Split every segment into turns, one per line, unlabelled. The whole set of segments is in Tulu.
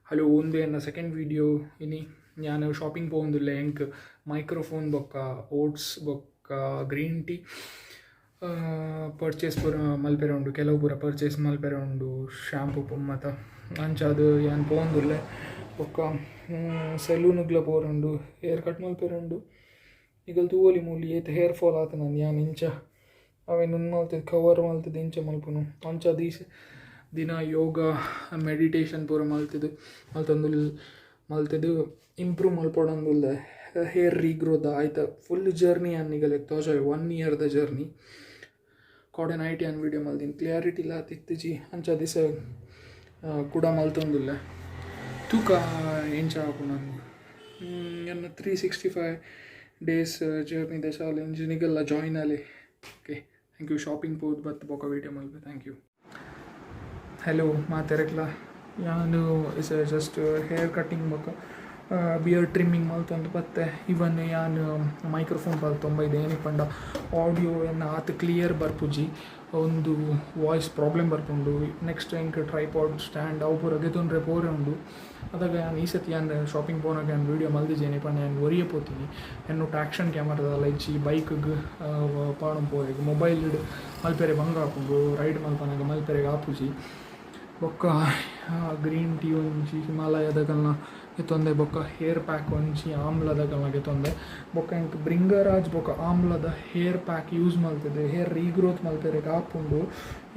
ಹಲೋ, ಉಂದು ಎನ್ನ ಸೆಕೆಂಡ್ ವಿಡಿಯೋ. ಇನಿ ಯಾನ್ ಶಾಪಿಂಗ್ ಪೋವೊಂದುಲ್ಲೆ. ಎಂಕ್ ಮೈಕ್ರೋಫೋನ್ ಬೊಕ್ಕ ಓಟ್ಸ್ ಬೊಕ್ಕ ಗ್ರೀನ್ ಟೀ ಪರ್ಚೇಸ್ ಪೂರ ಮಲ್ಪೆರೆ ಉಂಡು. ಕೆಲವು ಪೂರ ಪರ್ಚೇಸ್ ಮಲ್ಪೆರೆ ಉಂಡು, ಶಾಂಪು ಮಾತ. ಅಂಚಾದ್ ಯಾನ್ ಪೋವೊಂದುಲ್ಲೆ. ಬೊಕ್ಕ ಸೆಲೂನುಗ್ಲ ಪೋರುಂಡು, ಹೇರ್ ಕಟ್ ಮಲ್ಪೆರೆ ಉಂಡು. ನಿಕುಲು ತೂವೊಲಿ ಮೂಲು ಏತ್ ಹೇರ್ ಫಾಲ್ ಆತುಂಡು. ಯಾನ್ ಇಂಚ ಅವೆನ್ ಉಂದು ಮಲ್ತುದು, ಕವರ್ ಮಲ್ತುದು ಇಂಚ ಮಲ್ಪುನು. ಅಂಚಾದ್ ಈ ದಿನ ಯೋಗ, ಮೆಡಿಟೇಷನ್ ಪೂರ ಮಲ್ತುದು ಮಲ್ತೊಂದು ಮಲ್ತುದು ಇಂಪ್ರೂವ್ ಮಲ್ಪೊಡೊಂದುಲ್ಲೆ ಹೇರ್ ರೀಗ್ರೋತ್. ಆಯ್ತ ಫುಲ್ ಜರ್ನಿ ಯಾನ್ ನಿಗಲೆಗ್ ತೋಜಾವೆ, ಒನ್ ಇಯರ್ದ ಜರ್ನಿ. ಕೋಡೆ ನೈಟ್ ಯಾನ್ ವೀಡಿಯೋ ಮಲ್ದಿನಿ, ಕ್ಲಿಯಾರಿಟಿ ಲ ಇತ್ತಿಜಿ. ಅಂಚ ದಿಸ ಕುಡ ಮಲ್ತೊಂದುಲ್ಲೆ. ತೂಕ ಎಂಚ ಆಪುಂಡು. ಎನ್ನ 365 days ಜರ್ನಿದ challenge, ನಿಗಲ್ಲ join Aale. Okay, thank you. Shopping ಪೋದು ಬತ್ತು ಬೊಕ video Malpe. Thank you. Hello ಮಾತೆರೆಗ್ಲ. ಯಾನ್ is just hair cutting ಬೊಕ್ಕ ಬಿಯರ್ಡ್ ಟ್ರಿಮ್ಮಿಂಗ್ ಮಲ್ತೊಂದು ಬತ್ತೆ. ಇವನ್ ಯಾನ್ ಮೈಕ್ರೋಫೋನ್ ಪಲ್ತೊಂಬೈದೆ. ಏನಕ್ಕೆ ಪಂಡ ಆಡಿಯೋ ಎನ್ನ ಆತ್ ಕ್ಲಿಯರ್ ಬರ್ಪುಜಿ, ಒಂದು ವಾಯ್ಸ್ ಪ್ರಾಬ್ಲಮ್ ಬರ್ಪುಂಡು. ನೆಕ್ಸ್ಟ್ ಎಂಕ್ ಟ್ರೈಪಾಡ್ ಸ್ಟ್ಯಾಂಡ್ ಅವು ಪೂರ ಗೆತೊನ್ರೆ ಪೋರೆ ಉಂಡು. ಅದಾಗ ಯಾನ್ ಈ ಸತಿ ಯಾನ್ ಶಾಪಿಂಗ್ ಪೋನಾಗ ಯಾನ್ ವೀಡಿಯೋ ಮಲ್ದಿಜೆ. ಪಂಡ ಯಾನ್ ಒರಿಯೆ ಪೋತೀನಿ, ಎನ್ನೊಟ್ಟು ಆ್ಯಕ್ಷನ್ ಕ್ಯಾಮರಾದಲ್ಲ ಇಜ್ಜಿ. ಬೈಕ್ಗ್ ಪಾಡೊಂದು ಪೋರೆಗ್ ಮೊಬೈಲ್ಡ್ ಮಲ್ಪೆರೆ ಬಂಗ ಆಪುಂಡು, ರೈಡ್ ಮಲ್ಪನಗ ಮಲ್ಪೆರೆಗ್ ಆಪುಜಿ. ಬೊಕ್ಕ ಗ್ರೀನ್ ಟೀ ಒಂಜಿ ಹಿಮಾಲಯದಗಲ್ನ ಗೆತೊಂದೆ. ಬೊಕ್ಕ ಹೇರ್ ಪ್ಯಾಕ್ ಒಂಜಿ ಆಮ್ಲದಗಲ್ನ ಗೆತೊಂದೆ. ಬೊಕ್ಕ ಎಂಕ್ ಬ್ರಿಂಗರಾಜ್ ಬೊಕ್ಕ ಆಮ್ಲದ ಹೇರ್ ಪ್ಯಾಕ್ ಯೂಸ್ ಮಲ್ತುದು ಹೇರ್ ರೀಗ್ರೋತ್ ಮಲ್ಪೆರೆಗ್ ಆಪುಂಡು.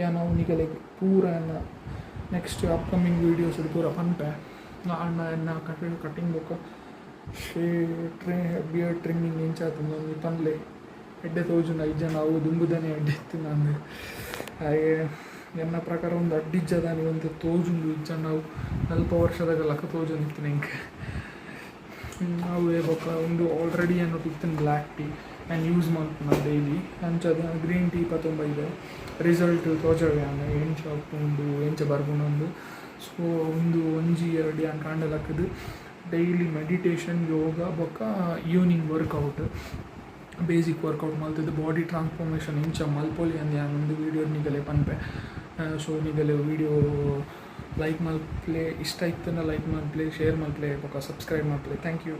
ಯಾನ್ ಅವು ನಿಗಲೆಗ್ ಪೂರ ಎನ್ನ ನೆಕ್ಸ್ಟ್ ಅಪ್ಕಮಿಂಗ್ ವೀಡಿಯೋಸ್ ಪೂರ ಪನ್ಪೆ. ಅಣ್ಣ, ಎನ್ನ ಕಟಿಂಗ್ ಬೊಕ್ಕ ಶೇ ಟ್ರೇ ಬಿಯರ್ಡ್ ಟ್ರಿಮ್ಮಿಂಗ್ ಎಂಚ ಆತುಂಡು ಒಂಜಿ ಪನ್ಲೆ. ಎಡ್ಡೆ ತೋಜುಂಡ ಇಜ್ಜಂಡ? ಅವು ದುಂಬುದನೆ ಎಡ್ಡೆ ಇತ್ತು ನಂದು. ಹಾಗೆ ಎನ್ನ ಪ್ರಕಾರ ಒಂದು ಅಡ್ಡಿಜ್ಜದಾನಿ ಒಂದು ತೋಜುಂಡು. ಇಜ್ಜಂಡ ಅವು 40 ವರ್ಷದಾಗ ಲಕ್ಕ ತೋಜೊಂದಿತ್ತು ಎಂಕ್ ಅವುವೇ. ಬೊಕ್ಕ ಉಂದು ಆಲ್ರೆಡಿ ಎನ್ನೊಟ್ಟು ಇತ್ತಿನ ಬ್ಲ್ಯಾಕ್ ಟೀ, ಯಾನ್ ಯೂಸ್ ಮಲ್ಪುನ ಡೈಲಿ. ಅಂಚಾದ್ ಗ್ರೀನ್ ಟೀ ಪತೊಂಬೈದೆ. ರಿಸಲ್ಟ್ ತೋಜವೆ ಯಾನ್ ಎಂಚ ಉಂಡು, ಎಂಚ ಬರ್ಪುಂಡು ಅಂದ್. ಸೊ ಉಂದು ಒಂಜಿ ಎರಡು ಯಾನ್ ಕಾಂಡೆ ಲಕ್ಕುದು ಡೈಲಿ ಮೆಡಿಟೇಷನ್, ಯೋಗ ಬೊಕ್ಕ ಈವ್ನಿಂಗ್ ವರ್ಕೌಟ್, ಬೇಸಿಕ್ ವರ್ಕೌಟ್ ಮಲ್ತುದು ಬಾಡಿ ಟ್ರಾನ್ಸ್ಫಾರ್ಮೇಷನ್ ಎಂಚ ಮಲ್ಪೊಲಿ ಅಂದ್ ಯಾನ್ ಒಂದು ವೀಡಿಯೋ ನಿಗಲೆ ಪನ್ಪೆ. ಸೊ ನಿಗಲೆ ವೀಡಿಯೋ ಲೈಕ್ ಮಲ್ಪಲೆ, ಇಷ್ಟ ಇತ್ತುಂಡ ಲೈಕ್ ಮಲ್ಪಲೆ, ಶೇರ್ ಮಲ್ಪಲೆ, ಬೊಕ್ಕ ಸಬ್ಸ್ಕ್ರೈಬ್ ಮಲ್ಪಲೆ. Thank you.